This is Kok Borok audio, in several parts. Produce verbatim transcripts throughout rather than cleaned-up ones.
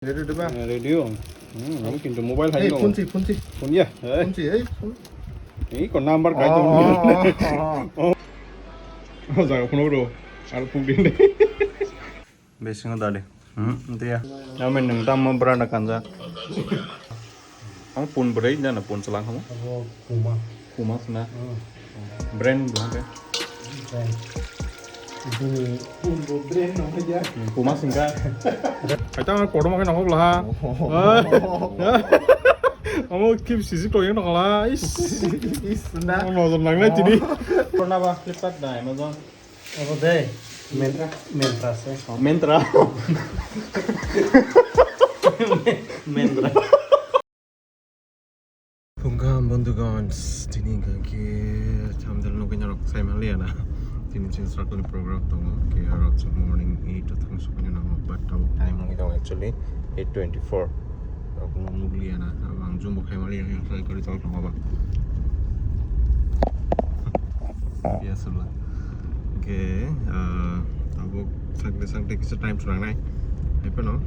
Ready diba? Eh, ready o. Hmm, kamu kintu mobile hai no. Phone si, phone si. Phone ya? Eh. Phone si, eh, phone. Ini ko number kai tu. Oh, oh, oh, oh. Oh. Oh, jaga phone bro. Ar phone din de. Besingo dade. Hmm, dia. Kami nung tam mau berada kanja. Ang pun beri dan pun selang kamu. Abo kuma. Kuma sana. Hmm. Brand belakang. Brand. Ini pun bo brand nama ya. Hmm, kuma singka. Kita orang kodo makan aku belah. Oh. Kamu keep sisi kau yang nak lah. Is. Is na. Mau nonton nang lah sini. Pernah bah Flipkart dah Amazon. Obo de, Myntra, Myntra se. Myntra. Myntra. Phungkha bondugans, tini hwnkha khe thamdel nugwi norok sai manliya na. Tini chini circle ni program tongo, khe aro chwng morning eight o thang sokmani nango, but tabuk time wngwi tongo actually eight twenty-four. Rok no nukliya na, abo ang zoom bo khai manliya, ang khai kwrwi tong tongo ba. Yes, Allah. Hwnkhe, ah, tabuk sakde sakde kisa time swrangnai. Hai phano,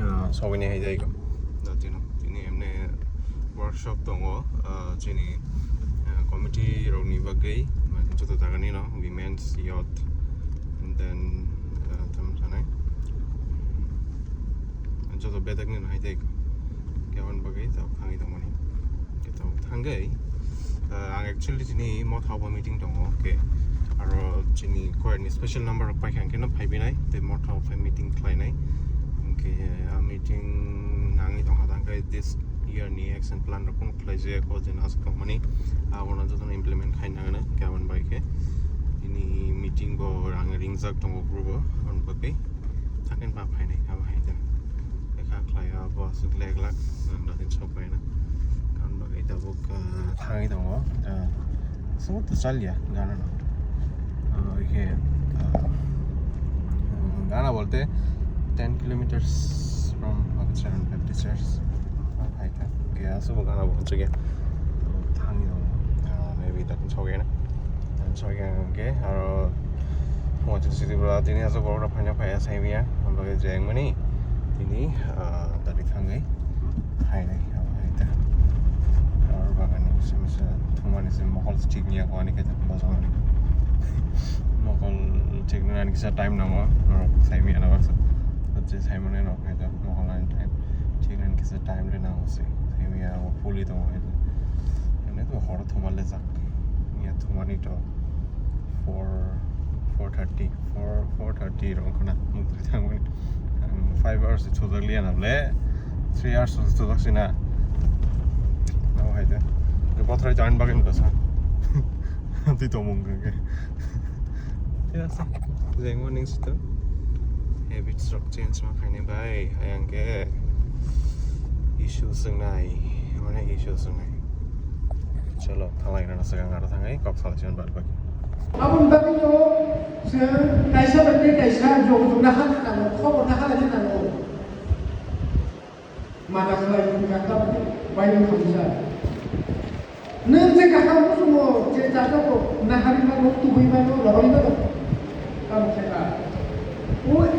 ah, sogwini hai jai go. Da tino, tini emne workshop tongo, ah, chini, ah, committee rokni bagwi, ah, joto jagani no, women's, youth, and then, ah, tamo sanai. Joto bedekni no hai jai go. Khe aboni bagwi tabuk thangwi tongmani. Khe tabuk thangwi, ah, ang actually chini motha o bo meeting tongo, okay. Aro chini koyarni special number rok paikha hwnkhe no phaibi nai, tei motha o phai meeting khlainai. Hwnkhe a meeting nangwi tongkha, tangkhe this year ni action plan rok phano khlaijak, o je aswk tongmani, abono jotono implement khaina nangnai, hwnkhe aboni bai khe tini meeting bo ang ringjak tongo group o, aboni bagwi. Thangkhe ba phainai, abo hai da. Lekha khlai o, abo aswk lek lak, ang dati sok paina. Karon bagwi tabuk, ah, thangwi tongo. Ah, aswk to chaliya, gana no. Ah, ikhe, ah, gana bolte ten kilometers from Babuchara Baptist Church. Hai kha. Khe aswk bo gana bo hwnchukya. Thangwi tongo. Ah, maybe dati sok ya na. Dati sok ya hwnkhe aro Phungo chwng sidi bwla tini aswk borok rok phaina phaiya saimanya, abo bagwi je wngmani tini, ah, dati thangwi phainai, abo hai ta. Aro bagani misa misa thumani se mokol thik niya ko ani khe bosong ani. Mokol thik nani kisa time nango, norok saimanya na baksa. Je saimanya norok hai ta mokol ani time thik nani kisa time le nango se. Saimanya abo puli tongo hai ta. Ani to horo thuma le jak. Niya thumani to. Four, four thirty, four, four thirty rok wngkha na, mukti thangmani. Ang five hours chujak liya na ble, three hours chujak sina. Abo hai de. Bothrai join bagwi bwsa. Twi tongmung khe. Jengmo ning sito. Habits rok change ma khaini bai, ayang khe issue swngnai, mane issue swngnai. Chalo, thalai rana swkang aro thangwi kok salai sibani bad baki. Aboni bagwino chwng kaisa bai tei kaisa jog jogna ha nango, khobor na halai nango. Mata khlai wngkha tabuk bai wngkha. Nwng je kaham muchungo, je chajago, naharwi mano, tubui mano, rohorwi mano. Tamo khe ba. Ui.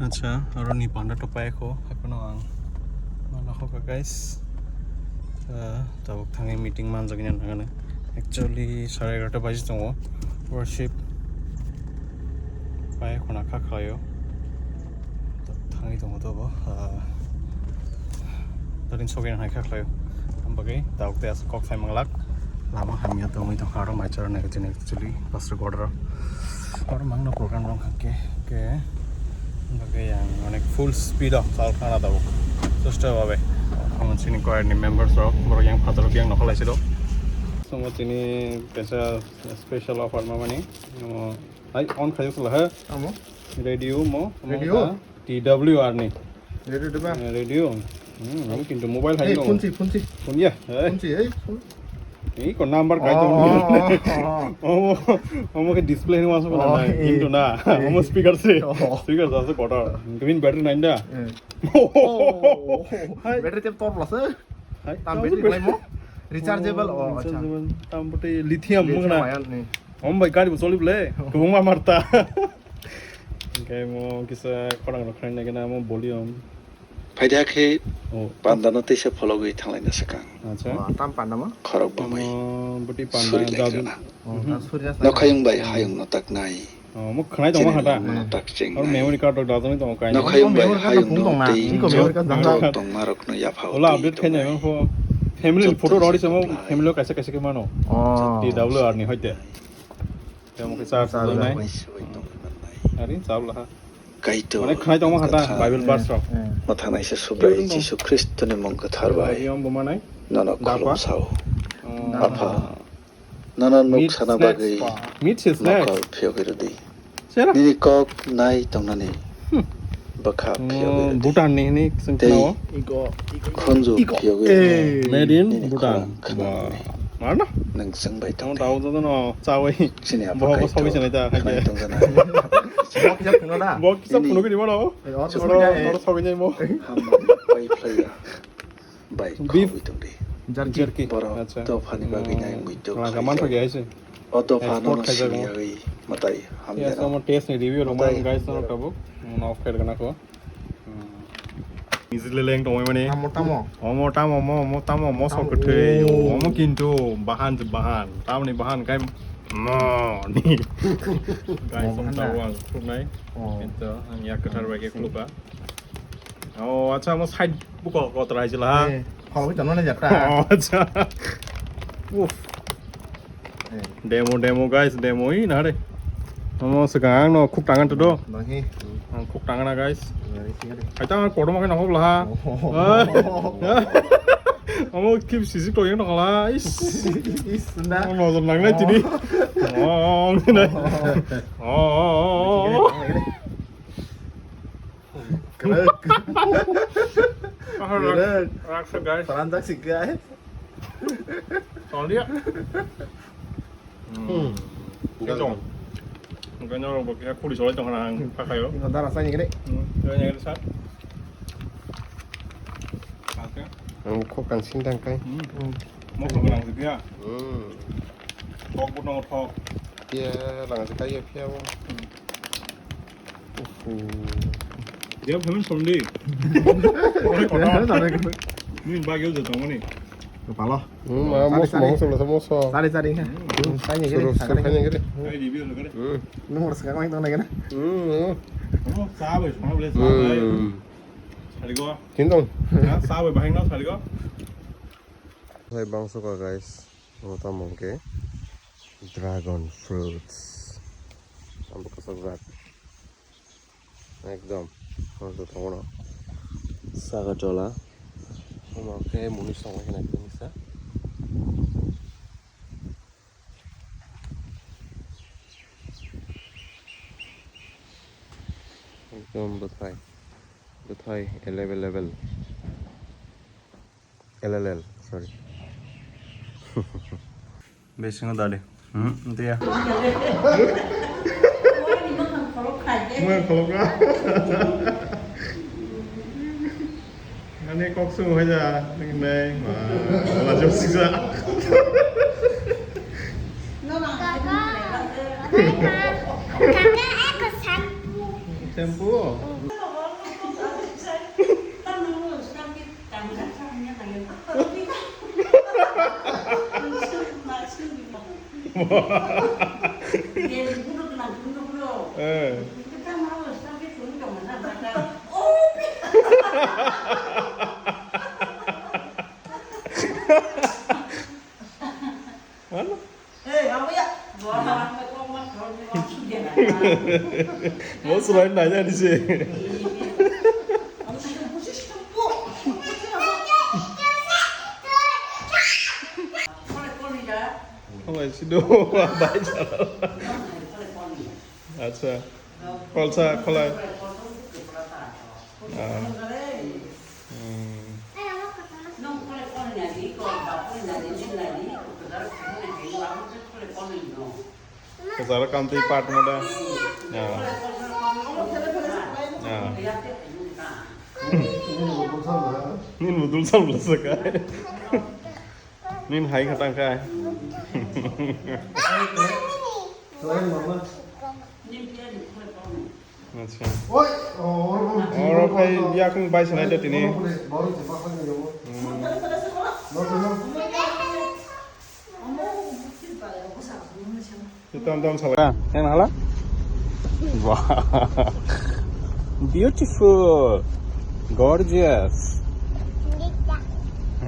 Acha, aro ni panda to paikho, haikhe no ang ma nakho ka, guys. Ah, tabuk thangwi meeting manjak nini nangani. Actually, sare egarota baji tongo. Worship pai khona kha khlaio. Thangwi tongo tobo. Ah, dorin sogwi nang kha khlaio. Am bagwi tabuk tei aswk kok sai manglak. Lama hamya tongwi tongkha aro mai chara nai chini actually pastor quarter. Aro mangno program rong kha ke, ke. Bagwi ang onek full speed o chal khana tabuk. Susto babe. Amon chini choir ni members rok, borok yang phatar rok yang nokhalai siro. Somo chini kaisa special offer mamani. Omo hai on khayo sala ha. Amo? Radio mo. Omo Radio? T W R ni. Radio diba? Eh, radio. Hmm, omo kintu mobile hai Hey, no. Phone si, phone si. Phone ya. Eh. Phone si, hey, phone. Ei ko number kai Oh, oh, oh, oh. Omo, omo ke display ni masuk na. Oh, eh. Kintu na. Eh. Omo speaker se. Oh. Speaker sa se kotor. Kevin battery nine da. Eh. Oh. Hai. Battery tep tor plus eh. Hai. Tam battery lai mo. Rechargeable. Oh, acha. Rechargeable. Tam battery lithium mo na. Ion ni. Om bai gari bo choli ble. Kubung ma marta. Oke mo kisa korang rok khnai na mo volume. Phaida khe Oh. Panda no teisa phologwi thanglaina swkang. Acha. Wah, tam panda ma? Khorok bamai. Tamo bwtwi panda Suri jadu. Laikrana. Oh, ta Surya Nokhayung bai hayung no taknai. Oh, mo khnai tongma Chini khata. Lamano tak cheng Aro nai. Memory card rok dajani tongo kainwi. Nokhayung bai Memory card hayung phone no tongna. Tei Ingko memory card dangna. Tok tongma rok no yapha Ola tei update khaina tongnai. Emang pho family Joto photo rori samo tongnai. Family kaisa kaisa khe mano. Oh. T W R ni hoite. Tamo khe charge Charge tongnai. Bai soi tongwi mannai. Ari chawla ha. Kaitor Mane khnai tongma khata, Bible verse rok. Mathanai se Subrai Jisu Khristo ni mung kwthar bai. Yom bo manai. Nono Dapa. Khulum sao. Oh. Apha. Nono nuk Meat sana snacks bagwi pa. Meat se snacks. Mokol phiyogwi rwdi. Sera. Nini kok nai tongnani. Hmm. Bwkha Oh, phiyogwi rwdi. Bhutan ni hini sing Tei khna o. Khunju phiyogwi rwdi. Eh. Made in Nini Bhutan. Khorang khna Wah. Mana? Nang sing bai Tamo tong. Tao joto no chawi. Chini apa Bohok kai sawi to. Sinai ta. Khna tong jana. Bok kisa phunukni mano. Eh, or Oro, sugya, eh. Oro sogwi nai mo. Ham bai phlaiya. Bai Beef. Khogwi tongdi. Jerky. Jerky. Borok Acha. Dophani bagwi nai Oh. muitu Rang kaman khaijak. Thogya hai se. O dophano Export no khaijak simi mo. Yagwi matai Yes, hamya no. Omo taste ni review rwma Matai. Guys no tabuk. Off khair gana ko. Niji leleng tongwi mani. Tamo, tamo. Omo tamo mo, omo tamo mo sok Tamo. Kwthwi. Omo kintu bahan je bahan. Tamni bahan kai mo ni. Guys, Mo bahan tamo da. Ang khuknai. Oh. Kintu ang yak kwthar bai khe khulukha. Oh, acha, mo side buko kotra hai jila ha. Eh, khol wi tongno na jatra. Oh, acha. Uff. Eh. Demo, demo, guys, demo i na re. Omo swkang ang no khuk tangan to do. Nahi. Ang khuk tangan na, guys. Nahi, sing re. Hai ta ang kotor ma khe na hok la ha. Oh. Ah. Omo keep sisi to yang no la. Is. Is na. Omo nojor nang nai tini. Oh. Oh, oh, oh, oh. Kwrwk. Kwrwk. Raksa, guys. Paranjak si, guys. Tonglia. Hmm. Khe tong. Oke, no, bo khe khuri solai tong khana ang phakayo. Ino dara sai ni gre. Hmm. Khe ni gre sa. Oke. Ang kho kan sindang kai. Hmm. Hmm. Mo ko lang si dia. Hmm. Thok bo no thok. Dia lang si kai ya phia bo. Hmm. Dia phaimani somdi. Nini bagyo je tongmani. Palo. Hmm, ma Sari, moso, sari. Moso, moso, moso. Sari, sari. Hmm, sari, suru, sari, suru, sari. Sari, sari. Hmm. Nung harus sekarang itu lagi na? Hmm. Oh, sabai, sabai, sabai. Hmm. Sari go. Kintong. Ya, sabai bahai no, sari go. Hai bangso ka, guys. Omo tamo hwnkhe dragon fruits. Abo kwchajak. Ekdom. Hor to tongo no. Saka tola. Omo khe muni songwi khna kisa. Ekdom bwthai. Bwthai level level. L L L, sorry. Bisingo dadi. Hmm, dia. Mui kholok ka. Ani kok sung hoja, nang nai. Wala jok sisa. Kaka, kaka, eko shampoo. Shampoo? Eh. Ano? Mo sulai nanya di sini. Kholai si do, bai jalo. Acha. Kholsa, kholai. Ah. Hmm. Kwcharo kamtwi part mada. Ah. Ah. Nini budul sam lasa kai. Nini hai khatang kai. Acha. Oro khai yakung bai sanai da tini. Hmm. Tam tam sala. Yang hala? Wah. Beautiful. Gorgeous.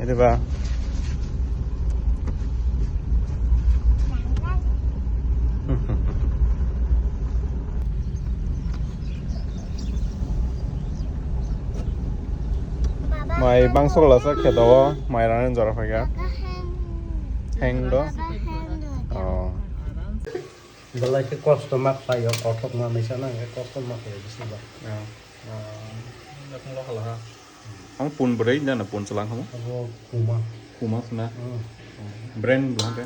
Ini ba. Mai bangso lasa khe do, mai rani jora phaikha. Heng do? Oh. Belai khe kosto mak paio, kothok manwi sana khe kosto mak paio bisi ba. Ya. Ah. Ang pun bwrwi nana pun chwlang hamo? Abo Puma. Puma sina? Hmm. Brand bo hande?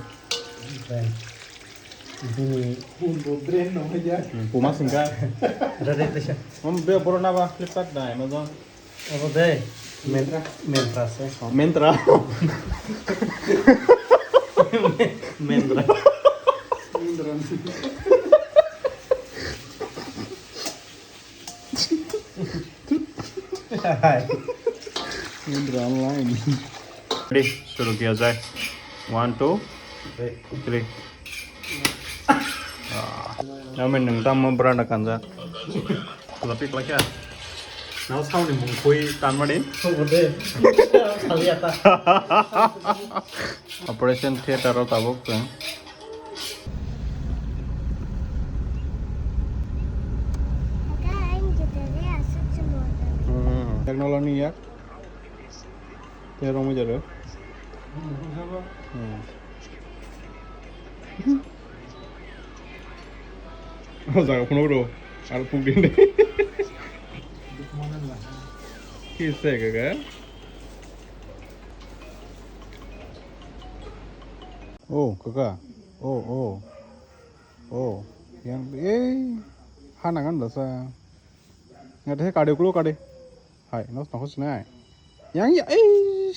Brand. Bini pun bo brand no ya. Hmm, Puma singka. Rare tesa. Om be boro na ba Flipkart na Amazon. Abo de. Myntra. Myntra se. Myntra. Myntra. Myntra. Myntra online. Ready, shuru kiya jai. One, two, three. Ah. Namin nung tamo branda kanja. Lapi kelakya. Nao sauni mungkhui tanmani. Operation theater o tabuk chwng. Hmm. Technology ya. Tei rwngmani jora. Hmm. O jaga phunuk rw. Aro puk din de. Kisa kaka. Oh, kaka. Oh, oh. Oh. Yang, eh. Hana kan dosa. Nggak ada kade kulo kade. Hai, nos nokho sinai. Yang ya, eh.